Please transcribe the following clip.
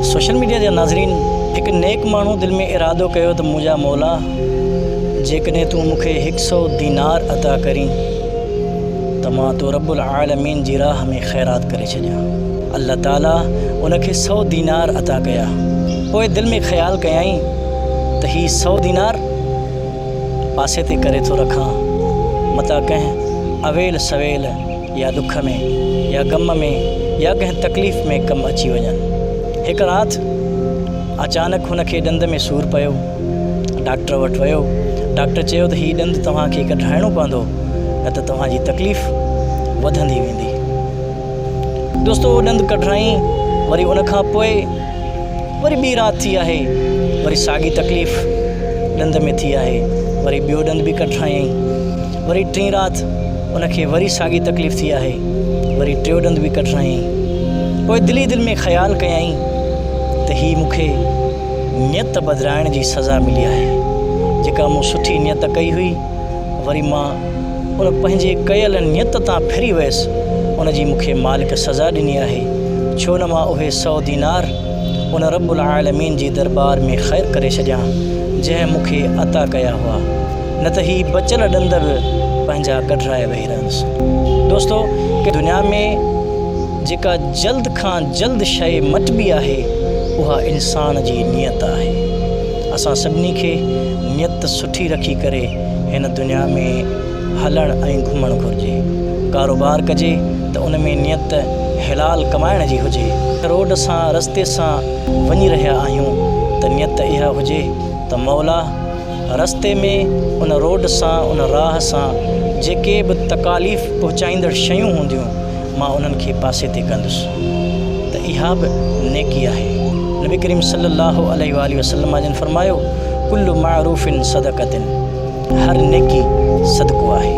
Social media جا ناظرين هڪ نيڪ ماڻهو دل ۾ ارادو ڪيو ته منهنجا مولا جيڪڏهن تون مون کي هڪ سئو دينار عطا ڪرين ته مان تو رب العالمين جي راهه ۾ خيرات ڪري ڇڏيان. الله تعالي ان کي سئو دينار عطا ڪيا. پوء دل ۾ خيال ڪيائين ته هي سئو دينار پاسي تي ڪري ٿو رکان متان ڪنهن اويل سويل يا ڏک ۾ يا غم ۾ يا ڪنهن تڪليف ۾ ڪم اچي وڃن. هڪ رات اچانڪ هن کي ڏند ۾ سور پيو. ڊاڪٽر وٽ ويو. ڊاڪٽر چيو ته هي ڏند توهان کي ڪڍرائڻو پوندو نه ته توهان جي تڪليف وڌندي ويندي. دوستو اهو ڏند ڪڍرائين وري ان کان پوء وري ٻي رات ٿي آهي وري ساڳي تڪليف ڏند ۾ ٿي آهي وري ٻيو ڏند به ڪڍرايائين. وري ٽين رات ان کي وري ساڳي تڪليف ٿي آهي، وري ٽيو ڏند به ڪڍرايائين. پوء دل ئي دل ۾ خيال ڪيائين ته هي مون کي نيت بدلائڻ جي سزا ملي آهي، جيڪا مون سٺي نيت ڪئي هئي، وري مان ان پنهنجي ڪيل نيت تان ڦري ويس، ان جي مون کي مالڪ سزا ڏني آهي، ڇو نه مان اهي سئو دينار ان رب العالمين جي درٻار ۾ خير ڪري ڇڏيان، جنهن مون کي عطا ڪيا هئا. نه ته هي بچيل ڏند به پنهنجا ڪڍرائي ويهي رهندس. دوستو دنيا ۾ جيڪا جلد کان جلد شيء مٽبي آهي اها انسان جي نيت آهي. اسان سڀني کي نيت سٺي رکي ڪري هن دنيا ۾ هلڻ ۽ گهمڻ گهرجي. ڪاروبار ڪجي ته ان ۾ نيت حلال ڪمائڻ جي هجي. روڊ سان رستي سان وڃي رهيا آهيون ته نيت اها هجي ته مولا! رستي ۾ ان روڊ سان ان راهه سان جيڪي به تڪاليف پهچائيندڙ شيون هونديون مان انهن کي پاسي تي ڪندس ته اها به نيڪي آهي. نبي ڪريم صلي الله عليه واٰله وسلم جن فرمايو، ڪل معروف صدقة هر نيڪي صدقو آهي.